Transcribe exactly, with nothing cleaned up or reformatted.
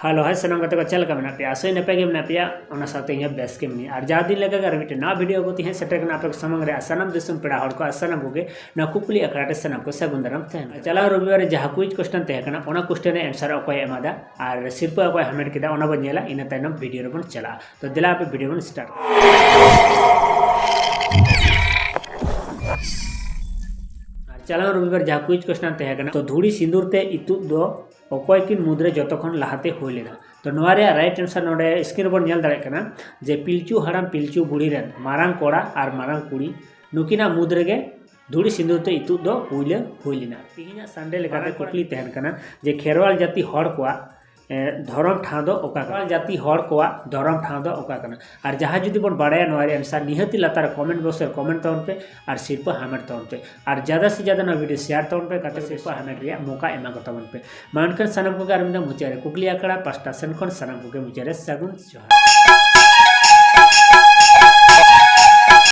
Hello, ᱦᱟᱭ ᱥᱟᱱᱟᱢ ᱜᱟᱛᱮ ᱠᱚ, ᱪᱮᱫ ᱞᱮᱠᱟ ᱢᱮᱱᱟᱜ ᱯᱮᱭᱟ? ᱟᱥᱟᱭ ᱱᱟᱯᱟᱭ ᱜᱮ ᱢᱮᱱᱟᱜ ᱯᱮᱭᱟ, ᱚᱱᱟ ᱥᱟᱶᱛᱮ ᱤᱧ ᱦᱚᱸ ᱵᱮᱥ ᱜᱮ ᱢᱤᱱᱟᱹᱧᱟ᱾ ᱟᱨ ᱡᱟᱣ ᱫᱤᱱ ᱞᱮᱠᱟ ᱜᱮ ᱟᱨ ᱢᱤᱫᱴᱮᱱ ᱱᱟᱣᱟ ᱵᱷᱤᱰᱤᱭᱳ ᱟᱹᱜᱩ ᱛᱮ ᱦᱟᱸᱜ ᱥᱮᱴᱮᱨ ᱠᱟᱱᱟ ᱟᱯᱮ ᱠᱚ ᱥᱟᱢᱟᱝ ᱨᱮ᱾ ᱟᱨ ᱥᱟᱱᱟᱢ ᱫᱤᱥᱚᱢ ᱯᱮᱲᱟ ᱦᱚᱲ ᱠᱚ ᱟᱨ ᱥᱟᱱᱟᱢ ᱠᱚᱜᱮ ᱱᱚᱣᱟ ᱠᱩᱠᱞᱤ ᱟᱠᱷᱲᱟ ᱨᱮ ᱥᱟᱱᱟᱢ ᱠᱚ ᱥᱟᱹᱜᱩᱱ ᱫᱟᱨᱟᱢ ᱛᱟᱦᱮᱱ᱾ ᱪᱟᱞᱟᱣ ᱨᱚᱵᱤᱵᱟᱨ ᱨᱮ ᱡᱟᱦᱟᱸ ᱠᱩᱭᱤᱡ ᱠᱚᱥᱪᱮᱱ ᱛᱟᱦᱮᱸ ᱠᱟᱱᱟ, ᱚᱱᱟ ᱠᱚᱥᱪᱮᱱ ᱨᱮ ᱟᱱᱥᱟᱨ ᱚᱠᱚᱭᱮ ᱮᱢᱟᱫᱟ ᱟᱨ ᱥᱤᱨᱯᱟᱹ ᱚᱠᱚᱭ ᱦᱟᱢᱮᱴ ᱠᱮᱫᱟ, ᱚᱱᱟ ᱵᱚᱱ ᱧᱮᱞᱟ᱾ ᱤᱱᱟᱹ ᱛᱟᱭᱱᱚᱢ ᱵᱷᱤᱰᱤᱭᱳ ᱨᱮᱵᱚᱱ ᱪᱟᱞᱟᱜᱼᱟ᱾ ᱛᱚ ᱫᱮᱞᱟ ᱟᱯᱮ ᱵᱷᱤᱰᱤᱭᱳ ᱵᱚᱱ ᱥᱴᱟᱨᱴ᱾ ᱟᱨ ᱪᱟᱞᱟᱣ ᱨᱚᱵᱤᱵᱟᱨ ᱡᱟᱦᱟᱸ ᱠᱩᱭᱤᱡ ᱠᱚᱥᱪᱮᱱ ᱛᱟᱦᱮᱸ ᱠᱟᱱᱟ, ᱛᱚ ᱫᱷᱩᱲᱤ ᱥᱤᱸᱫᱩᱨ ᱛᱮ ᱤᱛᱩᱫ ᱫᱚ ᱚᱠᱚᱭ ᱠᱤᱱ ᱢᱩᱫᱽᱨᱮ ᱡᱚᱛᱚ ᱠᱷᱚᱱ ᱞᱟᱦᱟᱛᱮ ᱦᱩᱭ ᱞᱮᱱᱟ? ᱛᱚ ᱱᱚᱣᱟ ᱨᱮᱭᱟᱜ ᱨᱟᱭᱤᱴ ᱟᱱᱥᱟᱨ ᱱᱚᱰᱮ ᱥᱠᱨᱤᱱ ᱨᱮᱵᱚᱱ ᱧᱮᱞ ᱫᱟᱲᱮᱭᱟᱜ ᱠᱟᱱᱟ ᱡᱮ ᱯᱤᱞᱪᱩ ᱦᱟᱲᱟᱢ ᱯᱤᱞᱪᱩ ᱵᱩᱲᱦᱤ ᱨᱮᱱ ᱢᱟᱨᱟᱝ ᱠᱚᱲᱟ ᱟᱨ ᱢᱟᱨᱟᱝ ᱠᱩᱲᱤ, ᱱᱩᱠᱤᱱᱟᱜ ᱢᱩᱫᱽ ᱨᱮᱜᱮ ᱫᱷᱩᱲᱤ ᱥᱤᱸᱫᱩᱨ ᱛᱮ ᱤᱛᱩᱫ ᱫᱚ ᱯᱩᱭᱞᱟᱹ ᱦᱩᱭ ᱞᱮᱱᱟ᱾ ᱛᱮᱦᱮᱧᱟᱜ ᱥᱟᱱᱰᱮ ᱞᱮᱠᱟᱛᱮ ᱠᱩᱠᱞᱤ ᱛᱟᱦᱮᱱ ᱠᱟᱱᱟ ᱡᱮ ᱠᱷᱮᱨᱣᱟᱞ ᱡᱟᱹᱛᱤ ᱦᱚᱲ ᱠᱚᱣᱟᱜ, ᱮ, ᱫᱷᱚᱨᱚᱢ ᱴᱷᱟᱶ ᱫᱚ ᱚᱠᱟ ᱠᱟᱱᱟ? ᱠᱷᱮᱨᱣᱟᱞ ᱡᱟᱹᱛᱤ ᱦᱚᱲ ᱠᱚᱣᱟᱜ ᱫᱷᱚᱨᱚᱢ ᱴᱷᱟᱶ ᱫᱚ ᱚᱠᱟ ᱠᱟᱱᱟ? ᱟᱨ ᱡᱟᱦᱟᱸ ᱡᱩᱫᱤ ᱵᱚᱱ ᱵᱟᱲᱟᱭᱟ ᱱᱚᱣᱟ ᱨᱮᱭᱟᱜ ᱟᱱᱥᱟᱨ, ᱱᱤᱦᱟᱹᱛᱤ ᱞᱟᱛᱟᱨ ᱨᱮ ᱠᱚᱢᱮᱱᱴ ᱵᱚᱠᱥ ᱨᱮ ᱠᱚᱢᱮᱱᱴ ᱛᱟᱵᱚᱱ ᱯᱮ ᱟᱨ ᱥᱤᱨᱯᱟᱹ ᱦᱟᱢᱮᱴ ᱛᱟᱵᱚᱱ ᱯᱮ᱾ ᱟᱨ ᱡᱟᱫᱟ ᱥᱮ ᱡᱟᱫᱟ ᱱᱚᱣᱟ ᱵᱷᱤᱰᱤᱭᱳ ᱥᱮᱭᱟᱨ ᱛᱟᱵᱚᱱ ᱯᱮ, ᱠᱟᱛᱮ ᱥᱤᱨᱯᱟᱹ ᱦᱟᱢᱮᱴ ᱨᱮᱭᱟᱜ ᱢᱚᱠᱟ ᱮᱢᱟ ᱠᱚ ᱛᱟᱵᱚᱱ ᱯᱮ᱾ ᱢᱟ ᱮᱱᱠᱷᱟᱱ ᱥᱟᱱᱟᱢ ᱠᱚᱜᱮ ᱟᱨ ᱢᱤᱫ ᱫᱷᱟᱣ ᱢᱩᱪᱟᱹᱫ ᱨᱮ ᱠᱩᱠᱞᱤ ᱟᱠᱷᱲᱟ ᱯᱟᱥᱴᱟ ᱥᱮᱱ ᱠᱷᱚᱱ ᱥᱟᱱᱟᱢ ᱠᱚᱜᱮ ᱢᱩᱪᱟᱹᱫ ᱨᱮ ᱥᱟᱹᱜᱩᱱ ᱡᱚᱦᱟᱨ᱾